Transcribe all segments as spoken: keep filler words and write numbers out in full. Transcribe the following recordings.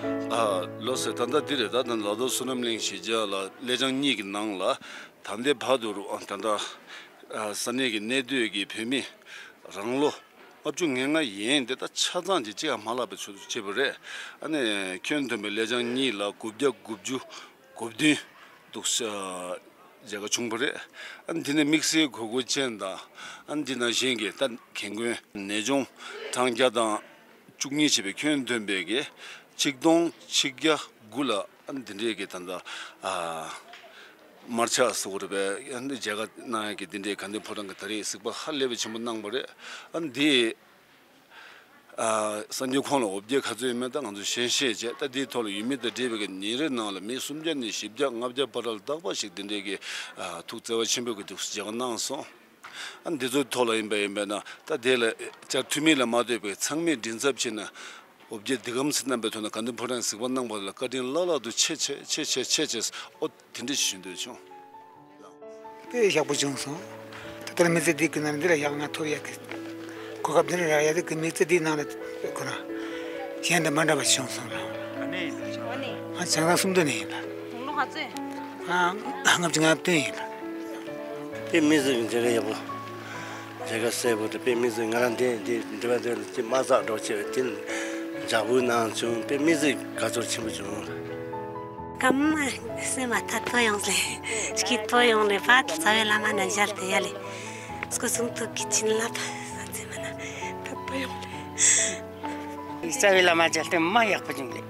ཨ་ལོ་ཟེར། ད་ལྟ་འདི་རེད། ད་ལྟ་ལ་དྭགས་བསོད་ནམས་གླིང་གཞིས་ཆགས་ལ་ལས་བྱང་གཉིས་ཀྱི་ནང་ལ་ད་ལྟའི་བར་དུ་རུ་ཨ་ད་ལྟ་ཨ་ས་གནས་ཀྱི་གནས་སྡོད་ཀྱི་བོད་མི་རང་ལོ་ལྔ་བཅུ་ང་ལྔ་ཡན་དེ་ད་ཆ་ཚང་གཅིག་གཅིག་ཡང་མ་བརླག་པའི་ཚུལ་དུ་བྱས་པ་རེད། ཨ་ནི་ཁྱོན་བསྡོམས་པའི་ལས་བྱང་གཉིས་ལ་དགུ་བརྒྱ་དགུ་བཅུ་གོ་བདུན་འདུག་ས། མཇལ་ཁ་བྱུང་བ་རེད། ཨ་ནི་འདི་ནས་དམིགས་བསལ་དགོས་མཁོ་ཅན་དང་ཨ་ནི་འདི་ནང་བཞིན་གྱི་ད་རྒན་རྒོན་ནད་གཅོང་གྲངས་བརྒྱ་དང་བཅུ་གཉིས་བྱས་པའི་ཁྱོན་བསྡོམས་པའི་གི་ཆིག་སྟོང་ཆིག་བརྒྱ་དགུ་ལ་ཨ་ནི་འདི་འདྲའི་གི་ད་ལྟ་ཨ་དམར་ཆག་ཟེར་དགོས་རེད་པས། ཨ་ནི་མཇལ་ཁ་གནང་ཡག་གི་འདི་འདྲའི་དགའ་ལྡན་ཕོ་བྲང་གི་ད་རེས་གཟིགས་པ་ཧ་ལས་པའི་ཆེན་པོ་གནང་བ་རེད། ཨ་ནི་འདི་ཨ་གསར་འགྱུར་ཁང་ལ་འོ་བརྒྱལ་ག་ཚོད་ཡོད་མེད་ད་ང་ཚོ་ཞལ་བཞེས་བྱས། ད་འདིའི་ཐོག་ལ་ཡུལ་མི་དང་འབྲེལ་བའི་གི་ཉིན་རེ་ནང་ལ་མི་སུམ་བརྒྱ་ནས་བཞི་བརྒྱ་ལྔ་བརྒྱ་བར་ལ་རྟག་པར་ཞིག་འདི་འདྲའི་གི་ཨ་ཐུགས་བརྩེ་བ་ཆེན་པོས་གི་འདུག་སེ་མཇལ་ཁ་གནང་སོང་། ཨ་འདི་ཚོའི་ཐོག་ལ་ཡིན་པ་ཡིན་པས་ན་ད་དེ་ལ་བཅར་ཐུབ་མིན་ལ་མ་ལྟོས་པའི་ཚང་མས་མགྲིན་ཚབ་བྱས་ན་འོ་བརྒྱལ་འདི་གམ་ཚིག་རྣམ་པའི་ཐོག་ནས་དགའ་ལྡན་ཕོ་བྲང་གཟིགས་པ་གནང་བ་ལ་བཀའ་དྲིན་བླ་ལྷག་ཏུ་ཆེ་ཆེ་ཆེ་ཆེ་ཆེ་ཆེ། ཨོ་དེ་འདྲ་ཞུ་འདོད་བྱུང་། དཔེ་ཡག་པོ་བྱུང་སོང་། ད་ལྟ་མི་ཚེ་འདི་གི་ནང་འདི་ལ་ཡག་ང་ཐོབ་ཡག་གི་གོ་སྐབས་འདི་ལ་རག་ཡག་དེ་གི་མི་ཚེ་འདིའི་ནང་ལ་ཁོ་ན་གཞན་དང་མ་འདྲ་བ་བྱུང་སོང་ལ། ཨ་ནི་ཨ་བྱང་ཐང་སུམ་མདོ་ནས་ཡིན་པ། དགུང་ལོ་ག་ཚོད། ཨ་ལྔ་བཅུ་ང་བདུན་ཡིན་པ། དཔེ་མི་ཚེ་གི་མཇལ་ཁ་ཡག་པོ། མཇལ་ཁ་གསལ་པོ་དེ་དཔེ་མི་ཚེ་ང་རང་དེ་འདི་འདི་བ་འདི་ལ་ཅི་མ་ཚག་འགྲོ་བྱས་པ་དེ་ལ་འཇག་པོ་གནང་བྱུང་། དཔེ་མི་ཚེ་དགའ་ཚོར་ཆེན་པོ་བྱུང་། སྐར་མ་སེམས་མ་ཐད་པོ་ཡོང་ལེ། སྐྱིད་པོ་ཡོང་ལེ། ཕ་རྩ་བའི་བླ་མ་ན་མཇལ་དེ་ཡ་ལེ། སྐུ་གསུང་ཐུགས་ཀྱི་བྱིན་རླབས་ས་ཚེ་མ་ན་ཐད་པོ་ཡོང་ལེ། རྩ་བའི་བླ་མ་མཇལ་དེ་མ་ཡག་པོ་བྱུང་ལེ།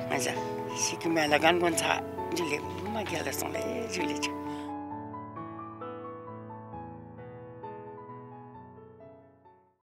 ང་ཅག་ཤི་ཀི་མེ་ལ་གན་གོན་ཚ་འཇུ་ལེ་མ་རྒྱལ་ལ་སོང་ལེ་འཇུ་ལེ་ཆུ།